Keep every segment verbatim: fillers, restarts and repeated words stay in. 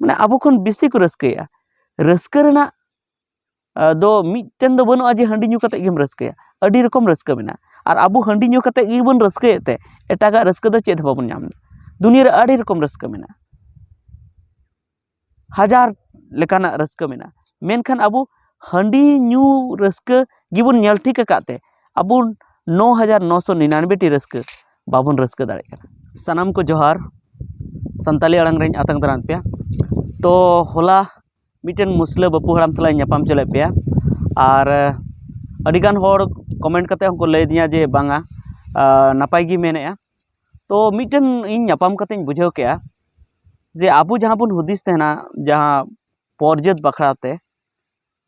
ᱢᱟᱱᱮ ᱟᱵᱚ ᱠᱷᱚᱱ ᱵᱮᱥᱤ ᱠᱚ ᱨᱟᱹᱥᱠᱟᱹᱭᱟ᱾ ᱨᱟᱹᱥᱠᱟᱹ ᱨᱮᱱᱟᱜ ᱟᱫᱚ ᱢᱤᱫᱴᱮᱱ ᱫᱚ ᱵᱟᱹᱱᱩᱜᱼᱟ ᱡᱮ ᱦᱟᱺᱰᱤ ᱧᱩ ᱠᱟᱛᱮᱫ ᱜᱮᱢ ᱨᱟᱹᱥᱠᱟᱹᱭᱟ᱾ ᱟᱹᱰᱤ ᱨᱚᱠᱚᱢ ᱨᱟᱹᱥᱠᱟᱹ ᱢᱮᱱᱟᱜᱼᱟ᱾ ᱟᱨ ᱟᱵᱚ ᱦᱟᱺᱰᱤ ᱧᱩ ᱠᱟᱛᱮᱫ ᱜᱮᱵᱚᱱ ᱨᱟᱹᱥᱠᱟᱹᱭᱮᱫ ᱛᱮ ᱮᱴᱟᱜᱟᱜ ᱨᱟᱹᱥᱠᱟᱹ ᱫᱚ ᱪᱮᱫ ᱦᱚᱸ ᱵᱟᱵᱚᱱ ᱧᱟᱢ ᱮᱫᱟ᱾ ᱫᱩᱱᱤᱭᱟᱹ ᱨᱮ ᱟᱹᱰᱤ ᱨᱚᱠᱚᱢ ᱨᱟᱹᱥᱠᱟᱹ ᱢᱮᱱᱟᱜᱼᱟ, ᱦᱟᱡᱟᱨ ᱞᱮᱠᱟᱱᱟᱜ ᱨᱟᱹᱥᱠᱟᱹ ᱢᱮᱱᱟᱜᱼᱟ, ᱢᱮᱱᱠᱷᱟᱱ ᱟᱵᱚ ᱦᱟᱺᱰᱤ ᱧᱩ ᱨᱟᱹᱥᱠᱟᱹ ᱜᱮᱵᱚᱱ ᱧᱮᱞ ᱴᱷᱤᱠ ᱟᱠᱟᱫ ᱛᱮ ᱟᱵᱚ ᱱᱚ ᱦᱟᱡᱟᱨ ᱱᱚᱥᱚ ᱱᱤᱱᱟᱱᱵᱮ ᱴᱤ ᱨᱟᱹᱥᱠᱟᱹ ᱵᱟᱵᱚᱱ ᱨᱟᱹᱥᱠᱟᱹ ᱫᱟᱲᱮᱭᱟᱜ ᱠᱟᱱᱟ᱾ ᱥᱟᱱᱟᱢ ᱠᱚ ᱡᱚᱦᱟᱨ, ᱥᱟᱱᱛᱟᱞᱤ ᱟᱲᱟᱝ ᱨᱮᱧ ᱟᱛᱟᱝ ᱫᱟᱨᱟᱢ ᱯᱮᱭᱟ᱾ ᱛᱚ ᱦᱚᱞᱟ ᱢᱤᱫᱴᱮᱱ ᱢᱩᱥᱞᱟᱹ ᱵᱟᱹᱯᱩ ᱦᱟᱲᱟᱢ ᱥᱟᱞᱟᱜ ᱤᱧ ᱧᱟᱯᱟᱢ ᱪᱟᱞᱟᱜ ᱯᱮᱭᱟ᱾ ᱟᱨ ᱟᱹᱰᱤᱜᱟᱱ ᱦᱚᱲ ᱠᱚᱢᱮᱱᱴ ᱠᱟᱛᱮ ᱦᱚᱸᱠᱚ ᱞᱟᱹᱭ ᱟᱹᱫᱤᱧᱟ ᱡᱮ ᱵᱟᱝᱟ, ᱱᱟᱯᱟᱭ ᱜᱮ ᱢᱮᱱᱮᱫᱼᱟ᱾ ᱛᱚ ᱢᱤᱫᱴᱮᱱ ᱤᱧ ᱧᱟᱯᱟᱢ ᱠᱟᱛᱮᱧ ᱵᱩᱡᱷᱟᱹᱣ ᱠᱮᱜᱼᱟ ᱡᱮ ᱟᱵᱚ ᱡᱟᱦᱟᱸ ᱵᱚᱱ ᱦᱩᱫᱤᱥ ᱛᱟᱦᱮᱱᱟ, ᱡᱟᱦᱟᱸ ᱯᱚᱨᱡᱟᱹᱛ ᱵᱟᱠᱷᱨᱟ ᱛᱮ,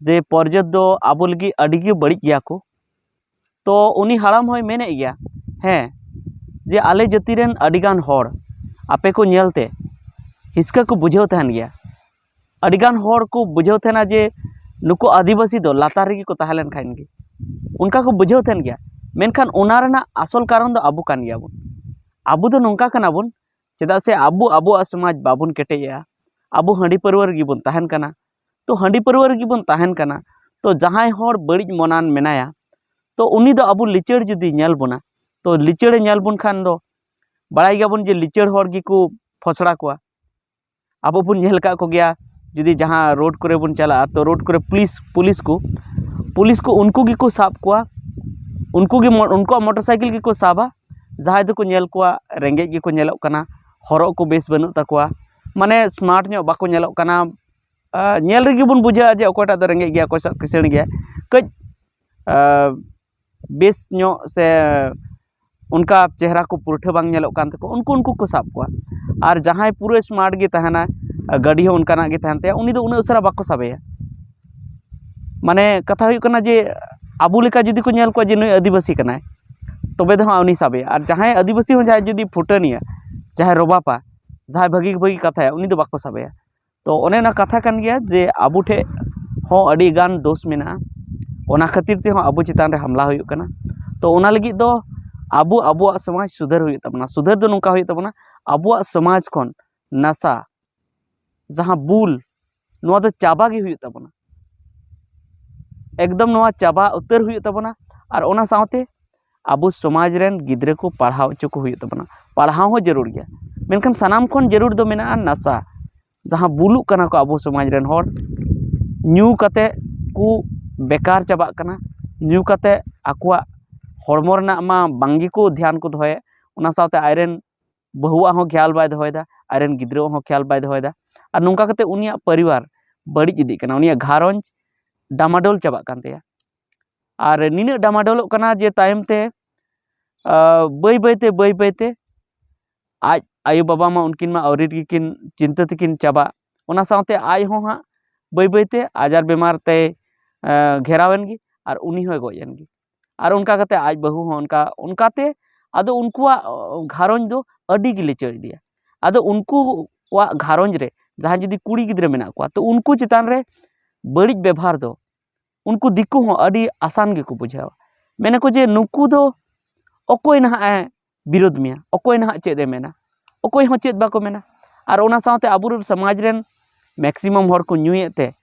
ᱡᱮ ᱯᱚᱨᱡᱟᱹᱛ ᱫᱚ ᱟᱵᱚ ᱞᱟᱹᱜᱤᱫ ᱟᱹᱰᱤ ᱜᱮ ᱵᱟᱹᱲᱤᱡ ᱜᱮᱭᱟ ᱠᱚ᱾ ᱛᱚ ᱩᱱᱤ ᱦᱟᱲᱟᱢ ᱦᱚᱸᱭ ᱢᱮᱱᱮᱫ ᱜᱮᱭᱟ, ᱦᱮᱸ, ᱡᱮ ᱟᱞᱮ ᱡᱟᱹᱛᱤ ᱨᱮᱱ ᱟᱹᱰᱤᱜᱟᱱ ᱦᱚᱲ ᱟᱯᱮ ᱠᱚ ᱧᱮᱞᱛᱮ ᱦᱤᱥᱠᱟᱹ ᱠᱚ ᱵᱩᱡᱷᱟᱹᱣ ᱛᱟᱦᱮᱱ ᱜᱮᱭᱟ᱾ ᱟᱹᱰᱤᱜᱟᱱ ᱦᱚᱲ ᱠᱚ ᱵᱩᱡᱷᱟᱹᱣ ᱛᱟᱦᱮᱱᱟ ᱡᱮ ᱱᱩᱠᱩ ᱟᱹᱫᱤᱵᱟᱹᱥᱤ ᱫᱚ ᱞᱟᱛᱟᱨ ᱨᱮᱜᱮ ᱠᱚ ᱛᱟᱦᱮᱸ ᱞᱮᱱ ᱠᱷᱟᱱ ᱜᱮ, ᱚᱱᱠᱟ ᱠᱚ ᱵᱩᱡᱷᱟᱹᱣ ᱛᱟᱦᱮᱱ ᱜᱮᱭᱟ᱾ ᱢᱮᱱᱠᱷᱟᱱ ᱚᱱᱟ ᱨᱮᱱᱟᱜ ᱟᱥᱚᱞ ᱠᱟᱨᱚᱱ ᱫᱚ ᱟᱵᱚ ᱠᱟᱱ ᱜᱮᱭᱟᱵᱚᱱ᱾ ᱟᱵᱚ ᱫᱚ ᱱᱚᱝᱠᱟ ᱠᱟᱱᱟ ᱵᱚᱱ, ᱪᱮᱫᱟᱜ ᱥᱮ ᱟᱵᱚ ᱟᱵᱚᱣᱟᱜ ᱥᱚᱢᱟᱡᱽ ᱵᱟᱵᱚᱱ ᱠᱮᱴᱮᱡᱮᱜᱼᱟ, ᱟᱵᱚ ᱦᱟᱺᱰᱤ ᱯᱟᱹᱨᱣᱟᱹ ᱨᱮᱜᱮ ᱵᱚᱱ ᱛᱟᱦᱮᱱ ᱠᱟᱱᱟ᱾ ᱛᱚ ᱦᱟᱺᱰᱤ ᱯᱟᱹᱨᱣᱟᱹ ᱨᱮᱜᱮ ᱵᱚᱱ ᱛᱟᱦᱮᱱ ᱠᱟᱱᱟ᱾ ᱛᱚ ᱡᱟᱦᱟᱸᱭ ᱦᱚᱲ ᱵᱟᱹᱲᱤᱡ ᱢᱚᱱᱟᱱ ᱢᱮᱱᱟᱭᱟ, ᱛᱚ ᱩᱱᱤ ᱫᱚ ᱟᱵᱚ ᱞᱤᱪᱟᱹᱲ ᱡᱩᱫᱤ ᱧᱮᱞ ᱵᱚᱱᱟ, ᱛᱚ ᱞᱤᱪᱟᱹᱲᱮ ᱧᱮᱞ ᱵᱚᱱ ᱠᱷᱟᱱ ᱫᱚ ᱵᱟᱲᱟᱭ ᱜᱮᱭᱟᱵᱚᱱ ᱡᱮ ᱞᱤᱪᱟᱹᱲ ᱦᱚᱲ ᱜᱮᱠᱚ ᱯᱷᱚᱥᱲᱟ ᱠᱚᱣᱟ᱾ ᱟᱵᱚ ᱵᱚᱱ ᱧᱮᱞ ᱟᱠᱟᱫ ᱠᱚᱜᱮᱭᱟ, ᱡᱩᱫᱤ ᱡᱟᱦᱟᱸ ᱨᱳᱰ ᱠᱚᱨᱮ ᱵᱚᱱ ᱪᱟᱞᱟᱜᱼᱟ, ᱛᱚ ᱨᱳᱰ ᱠᱚᱨᱮ ᱯᱩᱞᱤᱥ, ᱯᱩᱞᱤᱥ ᱠᱚ, ᱯᱩᱞᱤᱥ ᱠᱚ ᱩᱱᱠᱩ ᱜᱮᱠᱚ ᱥᱟᱵ ᱠᱚᱣᱟ, ᱩᱱᱠᱩ ᱜᱮ ᱢᱚ-, ᱩᱱᱠᱩᱣᱟᱜ ᱢᱚᱴᱚᱨ ᱥᱟᱭᱠᱮᱞ ᱜᱮᱠᱚ ᱥᱟᱵᱟ᱾ ᱡᱟᱦᱟᱸᱭ ᱫᱚᱠᱚ ᱧᱮᱞ ᱠᱚᱣᱟ ᱨᱮᱸᱜᱮᱡ ᱜᱮᱠᱚ ᱧᱮᱞᱚᱜ ᱠᱟᱱᱟ, ᱦᱚᱨᱚᱜ ᱠᱚ ᱵᱮᱥ ᱵᱟᱹᱱᱩᱜ ᱛᱟᱠᱚᱣᱟ, ᱢᱟᱱᱮ ᱥᱢᱟᱨᱴ ᱧᱚᱜ ᱵᱟᱠᱚ ᱧᱮᱞᱚᱜ ᱠᱟᱱᱟ᱾ ᱟᱸ, ᱧᱮᱞ ᱨᱮᱜᱮ ᱵᱚᱱ ᱵᱩᱡᱷᱟᱹᱣᱟ ᱡᱮ ᱚᱠᱚᱭᱴᱟᱜ ᱫᱚ ᱨᱮᱸᱜᱮᱡ ᱜᱮᱭᱟ, ᱚᱠᱚᱭ ᱥᱟᱜ ᱠᱤᱥᱟᱹᱬ ᱜᱮᱭᱟ, ᱠᱟᱹᱡ, ᱟᱸ, ᱵᱮᱥ ᱧᱚᱜ ᱥᱮ ᱚᱱᱠᱟ ᱪᱮᱦᱨᱟ ᱠᱚ ᱯᱩᱨᱴᱷᱟᱹ ᱵᱟᱝ ᱧᱮᱞᱚᱜ ᱠᱟᱱ ᱛᱟᱠᱚ, ᱩᱱᱠᱩ, ᱩᱱᱠᱩ ᱠᱚ ᱥᱟᱵ ᱠᱚᱣᱟ᱾ ᱟᱨ ᱡᱟᱦᱟᱸᱭ ᱯᱩᱨᱟᱹ ᱥᱢᱟᱨᱴ ᱜᱮ ᱛᱟᱦᱮᱱᱟ, ᱜᱟᱹᱰᱤ ᱦᱚᱸ ᱚᱱᱠᱟᱱᱟᱜ ᱜᱮ ᱛᱟᱦᱮᱱ ᱛᱟᱭᱟ, ᱩᱱᱤ ᱫᱚ ᱩᱱᱟᱹᱜ ᱩᱥᱟᱹᱨᱟ ᱵᱟᱠᱚ ᱥᱟᱵᱮᱭᱟ᱾ ᱢᱟᱱᱮ ᱠᱟᱛᱷᱟ ᱦᱩᱭᱩᱜ ᱠᱟᱱᱟ ᱡᱮ ᱟᱵᱚ ᱞᱮᱠᱟ ᱡᱩᱫᱤ ᱠᱚ ᱧᱮᱞ ᱠᱚᱣᱟ ᱡᱮ ᱱᱩᱭ ᱟᱹᱫᱤᱵᱟᱹᱥᱤ ᱠᱟᱱᱟᱭ, ᱛᱚᱵᱮ ᱫᱚ ᱦᱟᱸᱜ ᱩᱱᱤ ᱥᱟᱵᱮᱭᱟ᱾ ᱟᱨ ᱡᱟᱦᱟᱸᱭ ᱟᱹᱫᱤᱵᱟᱹᱥᱤ ᱦᱚᱸ ᱡᱟᱦᱟᱸᱭ ᱡᱩᱫᱤ ᱯᱷᱩᱴᱟᱹᱱᱤᱭᱟ, ᱡᱟᱦᱟᱸᱭ ᱨᱚᱵᱟᱯᱟ, ᱡᱟᱦᱟᱸᱭ ᱵᱷᱟᱹᱜᱤ ᱵᱷᱟᱹᱜᱤ ᱠᱟᱛᱷᱟᱭᱟ, ᱩᱱᱤ ᱫᱚ ᱵᱟᱠᱚ ᱥᱟᱵᱮᱭᱟ᱾ ᱛᱚ ᱚᱱᱮ ᱚᱱᱟ ᱠᱟᱛᱷᱟ ᱠᱟᱱ ᱜᱮᱭᱟ ᱡᱮ ᱟᱵᱚ ᱴᱷᱮᱡ ᱦᱚᱸ ᱟᱹᱰᱤ ᱜᱟᱱ ᱫᱳᱥ ᱢᱮᱱᱟᱜᱼᱟ᱾ ᱚᱱᱟ ᱠᱷᱟᱹᱛᱤᱨ ᱛᱮᱦᱚᱸ ᱟᱵᱚ ᱪᱮᱛᱟᱱ ᱨᱮ ᱦᱟᱢᱞᱟ ᱦᱩᱭᱩᱜ ᱠᱟᱱᱟ᱾ ᱛᱚ ᱚᱱᱟ ᱞᱟᱹᱜᱤᱫ ᱫᱚ ᱟᱵᱚ ᱟᱵᱚᱣᱟᱜ ᱥᱚᱢᱟᱡᱽ ᱥᱩᱫᱷᱟᱹᱨ ᱦᱩᱭᱩᱜ ᱛᱟᱵᱚᱱᱟ᱾ ᱥᱩᱫᱷᱟᱹᱨ ᱫᱚ ᱱᱚᱝᱠᱟ ᱦᱩᱭᱩᱜ ᱛᱟᱵᱚᱱᱟ, ᱟᱵᱚᱣᱟᱜ ᱥᱚᱢᱟᱡᱽ ᱠᱷᱚᱱ ᱱᱟᱥᱟ, ᱡᱟᱦᱟᱸ ᱵᱩᱞ, ᱱᱚᱣᱟ ᱫᱚ ᱪᱟᱵᱟ ᱜᱮ ᱦᱩᱭᱩᱜ ᱛᱟᱵᱚᱱᱟ᱾ ᱮᱠᱫᱚᱢ ᱱᱚᱣᱟ ᱪᱟᱵᱟ ᱩᱛᱟᱹᱨ ᱦᱩᱭᱩᱜ ᱛᱟᱵᱚᱱᱟ᱾ ᱟᱨ ᱚᱱᱟ ᱥᱟᱶᱛᱮ ᱟᱵᱚ ᱥᱚᱢᱟᱡᱽ ᱨᱮᱱ ᱜᱤᱫᱽᱨᱟᱹ ᱠᱚ ᱯᱟᱲᱦᱟᱣ ᱦᱚᱪᱚ ᱠᱚ ᱦᱩᱭᱩᱜ ᱛᱟᱵᱚᱱᱟ᱾ ᱯᱟᱲᱦᱟᱣ ᱦᱚᱸ ᱡᱟᱹᱨᱩᱲ ᱜᱮᱭᱟ, ᱢᱮᱱᱠᱷᱟᱱ ᱥᱟᱱᱟᱢ ᱠᱷᱚᱱ ᱡᱟᱹᱨᱩᱲ ᱫᱚ ᱢᱮᱱᱟᱜᱼᱟ ᱱᱟᱥᱟ᱾ ᱡᱟᱦᱟᱸ ᱵᱩᱞᱩᱜ ᱠᱟᱱᱟ ᱠᱚ ᱟᱵᱚ ᱥᱚᱢᱟᱡᱽ ᱨᱮᱱ ᱦᱚᱲ, ᱧᱩ ᱠᱟᱛᱮ ᱠᱚ ᱵᱮᱠᱟᱨ ᱪᱟᱵᱟᱜ ᱠᱟᱱᱟ᱾ ᱧᱩ ᱠᱟᱛᱮ ᱟᱠᱚᱣᱟᱜ ᱦᱚᱲᱢᱚ ᱨᱮᱱᱟᱜ ᱢᱟ ᱵᱟᱝ ᱜᱮᱠᱚ ᱫᱷᱮᱭᱟᱱ ᱠᱚ ᱫᱚᱦᱚᱭᱮᱫ, ᱚᱱᱟ ᱥᱟᱶᱛᱮ ᱟᱡᱨᱮᱱ ᱵᱟᱹᱦᱩᱣᱟᱜ ᱦᱚᱸ ᱠᱷᱮᱭᱟᱞ ᱵᱟᱭ ᱫᱚᱦᱚᱭᱮᱫᱟ, ᱟᱡᱨᱮᱱ ᱜᱤᱫᱽᱨᱟᱹᱣᱟᱜ ᱦᱚᱸ ᱠᱷᱮᱭᱟᱞ ᱵᱟᱭ ᱫᱚᱦᱚᱭᱮᱫᱟ᱾ ᱟᱨ ᱱᱚᱝᱠᱟ ᱠᱟᱛᱮ ᱩᱱᱤᱭᱟᱜ ᱯᱚᱨᱤᱵᱟᱨ ᱵᱟᱹᱲᱤᱡ ᱤᱫᱤᱜ ᱠᱟᱱᱟ, ᱩᱱᱤᱭᱟᱜ ᱜᱷᱟᱨᱚᱸᱡᱽ ᱰᱟᱢᱟᱰᱳᱞ ᱪᱟᱵᱟᱜ ᱠᱟᱱ ᱛᱟᱭᱟ᱾ ᱟᱨ ᱱᱤᱱᱟᱹᱜ ᱰᱟᱢᱟᱰᱳᱞᱚᱜ ᱠᱟᱱᱟ ᱡᱮ ᱛᱟᱭᱚᱢ ᱛᱮ, ᱟᱸ, ᱵᱟᱹᱭ ᱵᱟᱹᱭ ᱛᱮ, ᱵᱟᱹᱭ ᱵᱟᱹᱭ ᱛᱮ ᱟᱡ ᱟᱭᱳ ᱵᱟᱵᱟ ᱢᱟ ᱩᱱᱠᱤᱱ ᱢᱟ ᱟᱹᱣᱨᱤ ᱨᱮᱜᱮ ᱠᱤᱱ ᱪᱤᱱᱛᱟᱹ ᱛᱮᱠᱤᱱ ᱪᱟᱵᱟᱜ᱾ ᱚᱱᱟ ᱥᱟᱶᱛᱮ ᱟᱡ ᱦᱚᱸ ᱦᱟᱸᱜ ᱵᱟᱹᱭ ᱵᱟᱹᱭ ᱛᱮ ᱟᱡᱟᱨ ᱵᱮᱢᱟᱨ ᱛᱮᱭ, ᱟᱸ, ᱜᱷᱮᱨᱟᱣ ᱮᱱ ᱜᱮ ᱟᱨ ᱩᱱᱤ ᱦᱚᱸᱭ ᱜᱚᱡ ᱮᱱ ᱜᱮ᱾ ᱟᱨ ᱚᱱᱠᱟ ᱠᱟᱛᱮ ᱟᱡ ᱵᱟᱹᱦᱩ ᱦᱚᱸ ᱚᱱᱠᱟ, ᱚᱱᱠᱟᱛᱮ ᱟᱫᱚ ᱩᱱᱠᱩᱣᱟᱜ, ᱚ, ᱜᱷᱟᱨᱚᱸᱡᱽ ᱫᱚ ᱟᱹᱰᱤ ᱜᱮ ᱞᱤᱪᱟᱹᱲ ᱤᱫᱤᱭᱟ᱾ ᱟᱫᱚ ᱩᱱᱠᱩᱣᱟᱜ ᱜᱷᱟᱨᱚᱸᱡᱽ ᱨᱮ ᱡᱟᱦᱟᱸᱭ ᱡᱩᱫᱤ ᱠᱩᱲᱤ ᱜᱤᱫᱽᱨᱟᱹ ᱢᱮᱱᱟᱜ ᱠᱚᱣᱟ, ᱛᱚ ᱩᱱᱠᱩ ᱪᱮᱛᱟᱱ ᱨᱮ ᱵᱟᱹᱲᱤᱡ ᱵᱮᱵᱷᱟᱨ ᱫᱚ ᱩᱱᱠᱩ ᱫᱤᱠᱩ ᱦᱚᱸ ᱟᱹᱰᱤ ᱟᱥᱟᱱ ᱜᱮᱠᱚ ᱵᱩᱡᱷᱟᱹᱣᱟ᱾ ᱢᱮᱱᱟᱠᱚ ᱡᱮ ᱱᱩᱠᱩ ᱫᱚ ᱚᱠᱚᱭ ᱱᱟᱦᱟᱜ ᱮ ᱵᱤᱨᱳᱫ ᱢᱮᱭᱟ, ᱚᱠᱚᱭ ᱱᱟᱦᱟᱜ ᱪᱮᱫ ᱮ ᱢᱮᱱᱟ, ᱚᱠᱚᱭ ᱦᱚᱸ ᱪᱮᱫ ᱵᱟᱠᱚ ᱢᱮᱱᱟ᱾ ᱟᱨ ᱚᱱᱟ ᱥᱟᱶᱛᱮ ᱟᱵᱚᱨᱮᱱ ᱥᱚᱢᱟᱡᱽ ᱨᱮᱱ ᱢᱮᱠᱥᱤᱢᱟᱢ ᱦᱚᱲ ᱠᱚ ᱧᱩᱭᱮᱫ ᱛᱮ,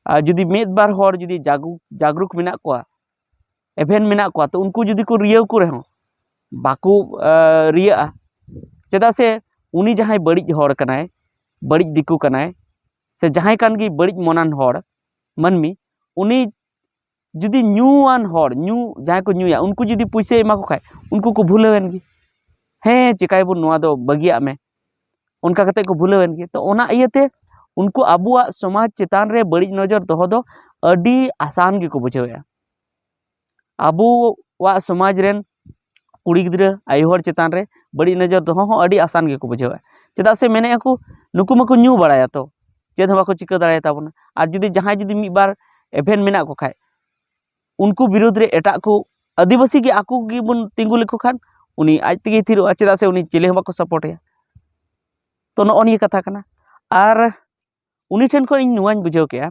ᱟᱨ ᱡᱩᱫᱤ ᱢᱤᱫ ᱵᱟᱨ ᱦᱚᱲ ᱡᱩᱫᱤ ᱡᱟᱜᱽᱨᱩ-, ᱡᱟᱜᱽᱨᱩᱠ ᱢᱮᱱᱟᱜ ᱠᱚᱣᱟ, ᱮᱵᱷᱮᱱ ᱢᱮᱱᱟᱜ ᱠᱚᱣᱟ, ᱛᱚ ᱩᱱᱠᱩ ᱡᱩᱫᱤ ᱠᱚ ᱨᱤᱭᱟᱹᱣ ᱠᱚ ᱨᱮᱦᱚᱸ ᱵᱟᱠᱚ, ᱟᱸ, ᱨᱤᱭᱟᱹᱜᱼᱟ᱾ ᱪᱮᱫᱟᱜ ᱥᱮ ᱩᱱᱤ ᱡᱟᱦᱟᱸᱭ ᱵᱟᱹᱲᱤᱡ ᱦᱚᱲ ᱠᱟᱱᱟᱭ, ᱵᱟᱹᱲᱤᱡ ᱫᱤᱠᱩ ᱠᱟᱱᱟᱭ, ᱥᱮ ᱡᱟᱦᱟᱸᱭ ᱠᱟᱱ ᱜᱮ ᱵᱟᱹᱲᱤᱡ ᱢᱚᱱᱟᱱ ᱦᱚᱲ, ᱢᱟᱹᱱᱢᱤ, ᱩᱱᱤ ᱡᱩᱫᱤ ᱧᱩᱣᱟᱱ ᱦᱚᱲ, ᱧᱩ, ᱡᱟᱦᱟᱸᱭ ᱠᱚ ᱧᱩᱭᱟ, ᱩᱱᱠᱩ ᱡᱩᱫᱤ ᱯᱩᱭᱥᱟᱹᱭ ᱮᱢᱟ ᱠᱚ ᱠᱷᱟᱡ, ᱩᱱᱠᱩ ᱠᱚ ᱵᱷᱩᱞᱟᱹᱣᱮᱱ ᱜᱮ, "ᱦᱮᱸ, ᱪᱮᱠᱟᱭᱟᱵᱚᱱ, ᱱᱚᱣᱟ ᱫᱚ ᱵᱟᱹᱜᱤᱭᱟᱜ ᱢᱮ", ᱚᱱᱠᱟ ᱠᱟᱛᱮ ᱠᱚ ᱵᱷᱩᱞᱟᱹᱣᱮᱱ ᱜᱮ᱾ ᱛᱚ, ᱚᱱᱟ ᱤᱭᱟᱹᱛᱮ ᱩᱱᱠᱩ ᱟᱵᱚᱣᱟᱜ ᱥᱚᱢᱟᱡᱽ ᱪᱮᱛᱟᱱ ᱨᱮ ᱵᱟᱹᱲᱤᱡ ᱱᱚᱡᱚᱨ ᱫᱚᱦᱚ ᱫᱚ ᱟᱹᱰᱤ ᱟᱥᱟᱱ ᱜᱮᱠᱚ ᱵᱩᱡᱷᱟᱹᱣᱮᱫᱼᱟ᱾ ᱟᱵᱚᱣᱟᱜ ᱥᱚᱢᱟᱡᱽ ᱨᱮᱱ ᱠᱩᱲᱤ ᱜᱤᱫᱽᱨᱟᱹ, ᱟᱭᱳ ᱦᱚᱲ ᱪᱮᱛᱟᱱ ᱨᱮ ᱵᱟᱹᱲᱤᱡ ᱱᱚᱡᱚᱨ ᱫᱚᱦᱚ ᱦᱚᱸ ᱟᱹᱰᱤ ᱟᱥᱟᱱ ᱜᱮᱠᱚ ᱵᱩᱡᱷᱟᱹᱣᱟ᱾ ᱪᱮᱫᱟᱜ ᱥᱮ ᱢᱮᱱᱮᱫᱼᱟ ᱠᱚ, "ᱱᱩᱠᱩ ᱢᱟᱠᱚ ᱧᱩ ᱵᱟᱲᱟᱭᱟ, ᱛᱚ ᱪᱮᱫ ᱦᱚᱸ ᱵᱟᱠᱚ ᱪᱤᱠᱟᱹ ᱫᱟᱲᱮᱭᱟᱛᱟᱵᱚᱱᱟ᱾ ᱟᱨ ᱡᱩᱫᱤ ᱡᱟᱦᱟᱸᱭ ᱡᱩᱫᱤ ᱢᱤᱫ ᱵᱟᱨ ᱮᱵᱷᱮᱱ ᱢᱮᱱᱟᱜ ᱠᱚ ᱠᱷᱟᱡ, ᱩᱱᱠᱩ ᱵᱤᱨᱩᱫᱽ ᱨᱮ ᱮᱴᱟᱜ ᱠᱚ ᱟᱹᱫᱤᱵᱟᱹᱥᱤ ᱜᱮ ᱟᱠᱚ ᱜᱮᱵᱚᱱ ᱛᱤᱸᱜᱩ ᱞᱮᱠᱚ ᱠᱷᱟᱱ, ᱩᱱᱤ ᱟᱡ ᱛᱮᱜᱮᱭ ᱛᱷᱤᱨᱚᱜᱼᱟ, ᱪᱮᱫᱟᱜ ᱥᱮ ᱩᱱᱤ ᱪᱤᱞᱤ ᱦᱚᱸ ᱵᱟᱠᱚ ᱥᱟᱯᱳᱨᱴᱮᱭᱟ᱾" ᱛᱚ, ᱱᱚᱜᱼᱚ ᱱᱤᱭᱟᱹ ᱠᱟᱛᱷᱟ ᱠᱟᱱᱟ᱾ ᱟᱨ ᱩᱱᱤ ᱴᱷᱮᱱ ᱠᱷᱚᱱ ᱤᱧ ᱱᱚᱣᱟᱧ ᱵᱩᱡᱷᱟᱹᱣ ᱠᱮᱜᱼᱟ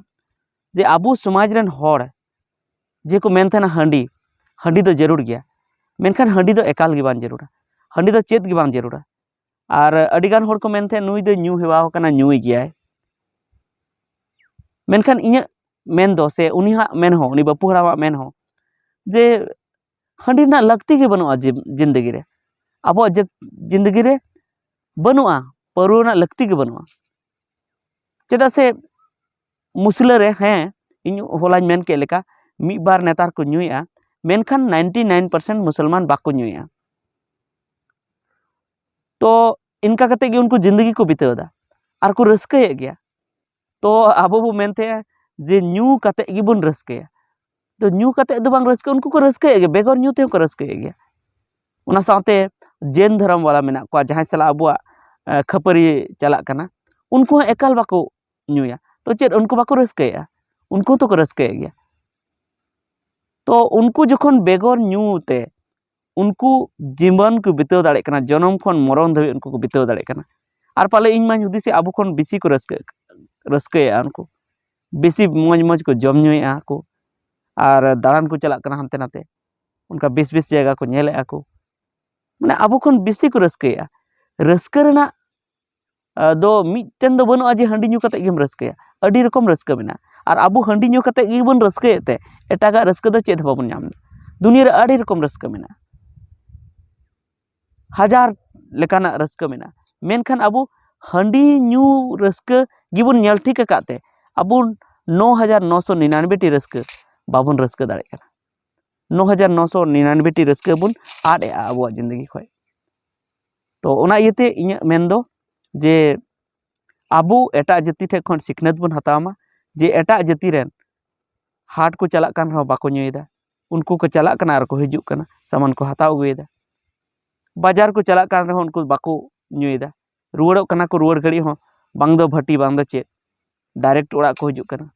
ᱡᱮ ᱟᱵᱚ ᱥᱚᱢᱟᱡᱽ ᱨᱮᱱ ᱦᱚᱲ ᱡᱮ ᱠᱚ ᱢᱮᱱ ᱛᱟᱦᱮᱱᱟ, "ᱦᱟᱺᱰᱤ, ᱦᱟᱺᱰᱤ ᱫᱚ ᱡᱟᱹᱨᱩᱲ ᱜᱮᱭᱟ", ᱢᱮᱱᱠᱷᱟᱱ ᱦᱟᱺᱰᱤ ᱫᱚ ᱮᱠᱟᱞ ᱜᱮ ᱵᱟᱝ ᱡᱟᱹᱨᱩᱲᱟ᱾ ᱦᱟᱺᱰᱤ ᱫᱚ ᱪᱮᱫ ᱜᱮ ᱵᱟᱝ ᱡᱟᱹᱨᱩᱲᱟ᱾ ᱟᱨ ᱟᱹᱰᱤᱜᱟᱱ ᱦᱚᱲ ᱠᱚ ᱢᱮᱱ ᱛᱟᱦᱮᱸᱫ, "ᱱᱩᱭ ᱫᱚ ᱧᱩ ᱦᱮᱣᱟ ᱟᱠᱟᱱᱟ, ᱧᱩᱭ ᱜᱮᱭᱟᱭ᱾" ᱢᱮᱱᱠᱷᱟᱱ ᱤᱧᱟᱹᱜ ᱢᱮᱱ ᱫᱚ, ᱥᱮ ᱩᱱᱤᱭᱟᱜ ᱢᱮᱱ ᱦᱚᱸ, ᱩᱱᱤ ᱵᱟᱹᱯᱩ ᱦᱟᱲᱟᱢᱟᱜ ᱢᱮᱱ ᱦᱚᱸ, ᱡᱮ ᱦᱟᱺᱰᱤ ᱨᱮᱱᱟᱜ ᱞᱟᱹᱠᱛᱤ ᱜᱮ ᱵᱟᱹᱱᱩᱜᱼᱟ ᱡᱤ-, ᱡᱤᱱᱫᱮᱜᱤ ᱨᱮ, ᱟᱵᱚᱣᱟᱜ ᱡᱤ-, ᱡᱤᱱᱫᱮᱜᱤ ᱨᱮ ᱵᱟᱹᱱᱩᱜᱼᱟ, ᱯᱟᱹᱣᱨᱟᱹ ᱨᱮᱱᱟᱜ ᱞᱟᱹᱠᱛᱤ ᱜᱮ ᱵᱟᱹᱱᱩᱜᱼᱟ᱾ ᱪᱮᱫᱟᱜ ᱥᱮ ᱢᱩᱥᱞᱟᱹ ᱨᱮ, ᱦᱮᱸ, ᱤᱧ ᱦᱚᱞᱟᱧ ᱢᱮᱱ ᱠᱮᱫ ᱞᱮᱠᱟ, ᱢᱤᱫ ᱵᱟᱨ ᱱᱮᱛᱟᱨ ᱠᱚ ᱧᱩᱭᱮᱫᱼᱟ, ᱢᱮᱱᱠᱷᱟᱱ ᱱᱟᱭᱤᱱᱴᱤ ᱱᱟᱭᱤᱱ ᱯᱟᱨᱥᱮᱱᱴ ᱢᱩᱥᱚᱞᱢᱟᱱ ᱵᱟᱠᱚ ᱧᱩᱭᱮᱫᱼᱟ᱾ ᱛᱚ ᱤᱱᱠᱟ ᱠᱟᱛᱮ ᱜᱮ ᱩᱱᱠᱩ ᱡᱤᱱᱫᱮᱜᱤ ᱠᱚ ᱵᱤᱛᱟᱹᱣ ᱮᱫᱟ ᱟᱨ ᱠᱚ ᱨᱟᱹᱥᱠᱟᱹᱭᱮᱫ ᱜᱮᱭᱟ᱾ ᱛᱚ ᱟᱵᱚ ᱵᱚ ᱢᱮᱱ ᱛᱟᱦᱮᱸᱜᱼᱟ ᱡᱮ ᱧᱩ ᱠᱟᱛᱮ ᱜᱮᱵᱚᱱ ᱨᱟᱹᱥᱠᱟᱹᱭᱟ᱾ ᱛᱚ ᱧᱩ ᱠᱟᱛᱮ ᱫᱚ ᱵᱟᱝ ᱨᱟᱹᱥᱠᱟᱹ, ᱩᱱᱠᱩ ᱠᱚ ᱨᱟᱹᱥᱠᱟᱹᱭᱮᱫ ᱜᱮᱭᱟ, ᱵᱮᱜᱚᱨ ᱧᱩ ᱛᱮᱦᱚᱸ ᱠᱚ ᱨᱟᱹᱥᱠᱟᱹᱭᱮᱫ ᱜᱮᱭᱟ᱾ ᱚᱱᱟ ᱥᱟᱶᱛᱮ ᱡᱮᱱ ᱫᱷᱚᱨᱚᱢ ᱵᱟᱞᱟ ᱢᱮᱱᱟᱜ ᱠᱚᱣᱟ, ᱡᱟᱦᱟᱸᱭ ᱥᱟᱞᱟᱜ ᱟᱵᱚᱣᱟᱜ, ᱮ, ᱠᱷᱟᱹᱯᱟᱹᱨᱤ ᱪᱟᱞᱟᱜ ᱠᱟᱱᱟ, ᱩᱱᱠᱩ ᱦᱚᱸ ᱮᱠᱟᱞ ᱵᱟᱠᱚ ᱧᱩᱭᱟ᱾ ᱛᱚ ᱪᱮᱫ ᱩᱱᱠᱩ ᱵᱟᱠᱚ ᱨᱟᱹᱥᱠᱟᱹᱭᱮᱫᱼᱟ? ᱩᱱᱠᱩ ᱦᱚᱸᱛᱚ ᱠᱚ ᱨᱟᱹᱥᱠᱟᱹᱭᱮᱫ ᱜᱮᱭᱟ᱾ ᱛᱚ ᱩᱱᱠᱩ ᱡᱚᱠᱷᱚᱱ ᱵᱮᱜᱚᱨ ᱧᱩ ᱛᱮ ᱩᱱᱠᱩ ᱡᱤᱵᱚᱱ ᱠᱚ ᱵᱤᱛᱟᱹᱣ ᱫᱟᱲᱮᱭᱟᱜ ᱠᱟᱱᱟ, ᱡᱚᱱᱚᱢ ᱠᱷᱚᱱ ᱢᱚᱨᱚᱱ ᱫᱷᱟᱹᱵᱤᱡ ᱩᱱᱠᱩ ᱠᱚ ᱵᱤᱛᱟᱹᱣ ᱫᱟᱲᱮᱭᱟᱜ ᱠᱟᱱᱟ᱾ ᱟᱨ ᱯᱟᱞᱮ ᱤᱧ ᱢᱟᱧ ᱦᱩᱫᱤᱥᱮᱫ ᱟᱵᱚ ᱠᱷᱚᱱ ᱵᱮᱥᱤ ᱠᱚ ᱨᱟᱹᱥᱠᱟᱹ, ᱨᱟᱹᱥᱠᱟᱹᱭᱮᱫᱼᱟ ᱩᱱᱠᱩ, ᱵᱮᱥᱤ ᱢᱚᱡᱽ ᱢᱚᱡᱽ ᱠᱚ ᱡᱚᱢ ᱧᱩᱭᱮᱫᱼᱟ ᱠᱚ, ᱟᱨ ᱫᱟᱬᱟᱱ ᱠᱚ ᱪᱟᱞᱟᱜ ᱠᱟᱱᱟ ᱦᱟᱱᱛᱮ ᱱᱟᱛᱮ, ᱚᱱᱠᱟ ᱵᱮᱥ ᱵᱮᱥ ᱡᱟᱭᱜᱟ ᱠᱚ ᱧᱮᱞᱮᱫᱼᱟ ᱠᱚ, ᱢᱟᱱᱮ ᱟᱵᱚ ᱠᱷᱚᱱ ᱵᱮᱥᱤ ᱠᱚ ᱨᱟᱹᱥᱠᱟᱹᱭᱮᱫᱼᱟ᱾ ᱨᱟᱹᱥᱠᱟᱹ ᱨᱮᱱᱟᱜ ᱟᱫᱚ ᱢᱤᱫᱴᱮᱱ ᱫᱚ ᱵᱟᱹᱱᱩᱜᱼᱟ ᱡᱮ ᱦᱟᱺᱰᱤ ᱧᱩ ᱠᱟᱛᱮ ᱜᱮᱢ ᱨᱟᱹᱥᱠᱟᱹᱭᱟ᱾ ᱟᱹᱰᱤ ᱨᱚᱠᱚᱢ ᱨᱟᱹᱥᱠᱟᱹ ᱢᱮᱱᱟᱜᱼᱟ᱾ ᱟᱨ ᱟᱵᱚ ᱦᱟᱺᱰᱤ ᱧᱩ ᱠᱟᱛᱮ ᱜᱮᱵᱚᱱ ᱨᱟᱹᱥᱠᱟᱹᱭᱮᱫ ᱛᱮ ᱮᱴᱟᱜᱟᱜ ᱨᱟᱹᱥᱠᱟᱹ ᱫᱚ ᱪᱮᱫ ᱦᱚᱸ ᱵᱟᱵᱚᱱ ᱧᱟᱢ ᱮᱫᱟ᱾ ᱫᱩᱱᱤᱭᱟᱹ ᱨᱮ ᱟᱹᱰᱤ ᱨᱚᱠᱚᱢ ᱨᱟᱹᱥᱠᱟᱹ ᱢᱮᱱᱟᱜᱼᱟ, ᱦᱟᱡᱟᱨ ᱞᱮᱠᱟᱱᱟᱜ ᱨᱟᱹᱥᱠᱟᱹ ᱢᱮᱱᱟᱜᱼᱟ᱾ ᱢᱮᱱᱠᱷᱟᱱ ᱟᱵᱚ ᱦᱟᱺᱰᱤ ᱧᱩ ᱨᱟᱹᱥᱠᱟᱹ ᱜᱮᱵᱚᱱ ᱧᱮᱞ ᱴᱷᱤᱠ ᱟᱠᱟᱫ ᱛᱮ ᱟᱵᱚ ᱱᱚ ᱦᱟᱡᱟᱨ ᱱᱚᱥᱚ ᱱᱤᱨᱟᱱᱚᱵᱵᱳᱭ ᱴᱤ ᱨᱟᱹᱥᱠᱟᱹ ᱵᱟᱵᱚᱱ ᱨᱟᱹᱥᱠᱟᱹ ᱫᱟᱲᱮᱭᱟᱜ ᱠᱟᱱᱟ᱾ ᱱᱚ ᱦᱟᱡᱟᱨ ᱱᱚᱥᱚ ᱱᱤᱨᱟᱱᱚᱵᱵᱳᱭ ᱴᱤ ᱨᱟᱹᱥᱠᱟᱹ ᱵᱚᱱ ᱟᱫ ᱮᱜᱼᱟ ᱟᱵᱚᱣᱟᱜ ᱡᱤᱱᱫᱮᱜᱤ ᱠᱷᱚᱱ᱾ ᱛᱚ ᱚᱱᱟ ᱤᱭᱟᱹᱛᱮ ᱤᱧᱟᱹᱜ ᱢᱮᱱ ᱫᱚ ᱡᱮ ᱟᱵᱚ ᱮᱴᱟᱜ ᱡᱟᱹᱛᱤ ᱴᱷᱮᱱ ᱠᱷᱚᱱ ᱥᱤᱠᱷᱱᱟᱹᱛ ᱵᱚᱱ ᱦᱟᱛᱟᱣ ᱢᱟ, ᱡᱮ ᱮᱴᱟᱜ ᱡᱟᱹᱛᱤ ᱨᱮᱱ ᱦᱟᱴ ᱠᱚ ᱪᱟᱞᱟᱜ ᱠᱟᱱ ᱨᱮᱦᱚᱸ ᱵᱟᱠᱚ ᱧᱩᱭᱮᱫᱟ, ᱩᱱᱠᱩ ᱠᱚ ᱪᱟᱞᱟᱜ ᱠᱟᱱᱟ ᱟᱨ ᱠᱚ ᱦᱤᱡᱩᱜ ᱠᱟᱱᱟ, ᱥᱟᱢᱟᱱ ᱠᱚ ᱦᱟᱛᱟᱣ ᱟᱹᱜᱩᱭᱮᱫᱟ᱾ ᱵᱟᱡᱟᱨ ᱠᱚ ᱪᱟᱞᱟᱜ ᱠᱟᱱ ᱨᱮᱦᱚᱸ ᱩᱱᱠᱩ ᱵᱟᱠᱚ ᱧᱩᱭᱮᱫᱟ, ᱨᱩᱣᱟᱹᱲᱚᱜ ᱠᱟᱱᱟ ᱠᱚ, ᱨᱩᱣᱟᱹᱲ ᱜᱷᱟᱹᱲᱤᱡ ᱦᱚᱸ ᱵᱟᱝ ᱫᱚ ᱵᱷᱟᱹᱴᱤ ᱵᱟᱝ ᱫᱚ ᱪᱮᱫ, ᱰᱟᱭᱨᱮᱠᱴ ᱚᱲᱟᱜ ᱠᱚ ᱦᱤᱡᱩᱜ ᱠᱟᱱᱟ᱾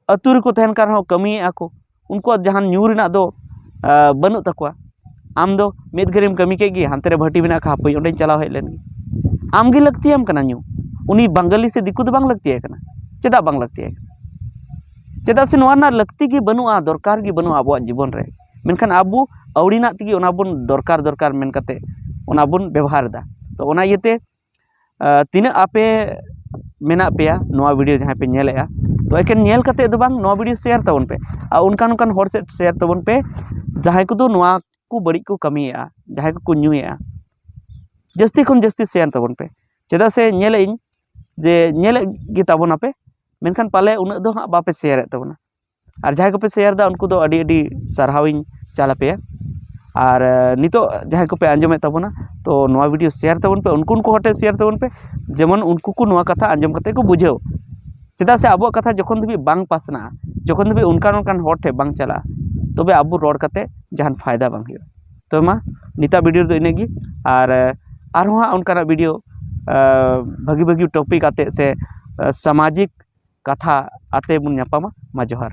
ᱟᱹᱛᱩ ᱨᱮᱠᱚ ᱛᱟᱦᱮᱱ ᱠᱟᱱ ᱨᱮᱦᱚᱸ ᱠᱟᱹᱢᱤᱭᱮᱫᱼᱟ ᱠᱚ, ᱩᱱᱠᱩᱣᱟᱜ ᱡᱟᱦᱟᱱ ᱧᱩ ᱨᱮᱱᱟᱜ ᱫᱚ, ᱟ, ᱵᱟᱹᱱᱩᱜ ᱛᱟᱠᱚᱣᱟ᱾ ᱟᱢ ᱫᱚ ᱢᱤᱫ ᱜᱷᱟᱹᱲᱤᱢ ᱠᱟᱹᱢᱤ ᱠᱮᱫ ᱜᱮ, ᱦᱟᱱᱛᱮ ᱨᱮ ᱵᱷᱟᱹᱴᱤ ᱢᱮᱱᱟᱜ ᱠᱷᱟᱱ ᱦᱟᱯᱳᱭ ᱚᱸᱰᱮᱧ ᱪᱟᱞᱟᱣ ᱦᱮᱡ ᱞᱮᱱ ᱜᱮ᱾ ᱟᱢ ᱜᱮ ᱞᱟᱹᱠᱛᱤᱭᱟᱢ ᱠᱟᱱᱟ ᱧᱩ, ᱩᱱᱤ ᱵᱟᱝᱜᱟᱞᱤ ᱥᱮ ᱫᱤᱠᱩ ᱫᱚ ᱵᱟᱝ ᱞᱟᱹᱠᱛᱤᱭᱟᱭ ᱠᱟᱱᱟ᱾ ᱪᱮᱫᱟᱜ ᱵᱟᱝ ᱞᱟᱹᱠᱛᱤᱭᱟᱭ ᱠᱟᱱᱟ? ᱪᱮᱫᱟᱜ ᱥᱮ ᱱᱚᱣᱟ ᱨᱮᱱᱟᱜ ᱞᱟᱹᱠᱛᱤ ᱜᱮ ᱵᱟᱹᱱᱩᱜᱼᱟ, ᱫᱚᱨᱠᱟᱨ ᱜᱮ ᱵᱟᱹᱱᱩᱜᱼᱟ ᱟᱵᱚᱣᱟᱜ ᱡᱤᱵᱚᱱ ᱨᱮ᱾ ᱢᱮᱱᱠᱷᱟᱱ ᱟᱵᱚ ᱟᱹᱣᱲᱤᱱᱟᱜ ᱛᱮᱜᱮ ᱚᱱᱟ ᱵᱚᱱ ᱫᱚᱨᱠᱟᱨ ᱫᱚᱨᱠᱟᱨ ᱢᱮᱱ ᱠᱟᱛᱮ ᱚᱱᱟ ᱵᱚᱱ ᱵᱮᱵᱚᱦᱟᱨ ᱮᱫᱟ᱾ ᱛᱚ ᱚᱱᱟ ᱤᱭᱟᱹᱛᱮ ᱟᱨ ᱛᱤᱱᱟᱹᱜ ᱟᱯᱮ ᱢᱮᱱᱟᱜ ᱯᱮᱭᱟ ᱱᱚᱣᱟ ᱵᱷᱤᱰᱤᱭᱳ ᱡᱟᱦᱟᱸᱭ ᱯᱮ ᱧᱮᱞᱮᱫᱼᱟ, ᱛᱚ ᱮᱠᱮᱱ ᱧᱮᱞ ᱠᱟᱛᱮᱫ ᱫᱚ ᱵᱟᱝ, ᱱᱚᱣᱟ ᱵᱷᱤᱰᱤᱭᱳ ᱥᱮᱭᱟᱨ ᱛᱟᱵᱚᱱ ᱯᱮ᱾ ᱟᱨ ᱚᱱᱠᱟᱱ ᱚᱱᱠᱟᱱ ᱦᱚᱲ ᱥᱮᱫ ᱥᱮᱭᱟᱨ ᱛᱟᱵᱚᱱ ᱯᱮ, ᱡᱟᱦᱟᱸᱭ ᱠᱚᱫᱚ ᱱᱚᱣᱟ ᱠᱚ ᱵᱟᱹᱲᱤᱡ ᱠᱚ ᱠᱟᱹᱢᱤᱭᱮᱫᱼᱟ, ᱡᱟᱦᱟᱸᱭ ᱠᱚᱠᱚ ᱧᱩᱭᱮᱫᱼᱟ, ᱡᱟᱹᱥᱛᱤ ᱠᱷᱚᱱ ᱡᱟᱹᱥᱛᱤ ᱥᱮᱭᱟᱨ ᱛᱟᱵᱚᱱ ᱯᱮ᱾ ᱪᱮᱫᱟᱜ ᱥᱮ ᱧᱮᱞᱮᱫ ᱟᱹᱧ ᱡᱮ ᱧᱮᱞᱮᱫ ᱜᱮ ᱛᱟᱵᱚᱱᱟᱯᱮ, ᱢᱮᱱᱠᱷᱟᱱ ᱯᱟᱞᱮ ᱩᱱᱟᱹᱜ ᱫᱚ ᱦᱟᱸᱜ ᱵᱟᱯᱮ ᱥᱮᱭᱟᱨᱮᱫ ᱛᱟᱵᱚᱱᱟ᱾ ᱟᱨ ᱡᱟᱦᱟᱸᱭ ᱠᱚᱯᱮ ᱥᱮᱭᱟᱨ ᱮᱫᱟ, ᱩᱱᱠᱩ ᱫᱚ ᱟᱹᱰᱤ ᱟᱹᱰᱤ ᱥᱟᱨᱦᱟᱣᱤᱧ ᱪᱟᱞ ᱟᱯᱮᱭᱟ᱾ ᱟᱨ ᱟᱨ ᱱᱤᱛᱚᱜ ᱡᱟᱦᱟᱸᱭ ᱠᱚᱯᱮ ᱟᱸᱡᱚᱢᱮᱫ ᱛᱟᱵᱚᱱᱟ, ᱛᱚ ᱱᱚᱣᱟ ᱵᱷᱤᱰᱤᱭᱳ ᱥᱮᱭᱟᱨ ᱛᱟᱵᱚᱱ ᱯᱮ, ᱩᱱᱠᱩ ᱩᱱᱠᱩ ᱦᱚᱲ ᱴᱷᱮᱱ ᱥᱮᱭᱟᱨ ᱛᱟᱵᱚᱱ ᱯᱮ, ᱡᱮᱢᱚᱱ ᱩᱱᱠᱩ ᱠᱚ ᱱᱚᱣᱟ ᱠᱟᱛᱷᱟ ᱟᱸᱡᱚᱢ ᱠᱟᱛᱮ ᱠᱚ ᱵᱩᱡᱷᱟᱹᱣ᱾ ᱪᱮᱫᱟᱜ ᱥᱮ ᱟᱵᱚᱣᱟᱜ ᱠᱟᱛᱷᱟ ᱡᱚᱠᱷᱚᱱ ᱫᱷᱟᱹᱵᱤᱡ ᱵᱟᱝ ᱯᱟᱥᱱᱟᱜᱼᱟ, ᱡᱚᱠᱷᱚᱱ ᱫᱷᱟᱹᱵᱤᱡ ᱚᱱᱠᱟᱱ ᱚᱱᱠᱟᱱ ᱦᱚᱲ ᱴᱷᱮᱱ ᱵᱟᱝ ᱪᱟᱞᱟᱜᱼᱟ, ᱛᱚᱵᱮ ᱟᱵᱚ ᱨᱚᱲ ᱠᱟᱛᱮ ᱡᱟᱦᱟᱱ ᱯᱷᱟᱭᱫᱟ ᱵᱟᱝ ᱦᱩᱭᱩᱜᱼᱟ᱾ ᱛᱚᱵᱮ ᱢᱟ, ᱱᱤᱛᱟᱜ ᱵᱷᱤᱰᱤᱭᱳ ᱨᱮᱫᱚ ᱤᱱᱟᱹᱜ ᱜᱮ᱾ ᱟᱨ ᱟᱨᱦᱚᱸ ᱦᱟᱸᱜ ᱚᱱᱠᱟᱱᱟᱜ ᱵᱷᱤᱰᱤᱭᱳ ᱵᱷᱟᱹᱜᱤ ᱵᱷᱟᱹᱜᱤ ᱴᱚᱯᱤᱠ ᱟᱛᱮᱫ ᱥᱮ ᱥᱟᱢᱟᱡᱤᱠ ᱠᱟᱛᱷᱟ ᱟᱛᱮ ᱵᱚᱱ ᱧᱟᱯᱟᱢᱟ᱾ ᱢᱟ ᱡᱚᱦᱟᱨ᱾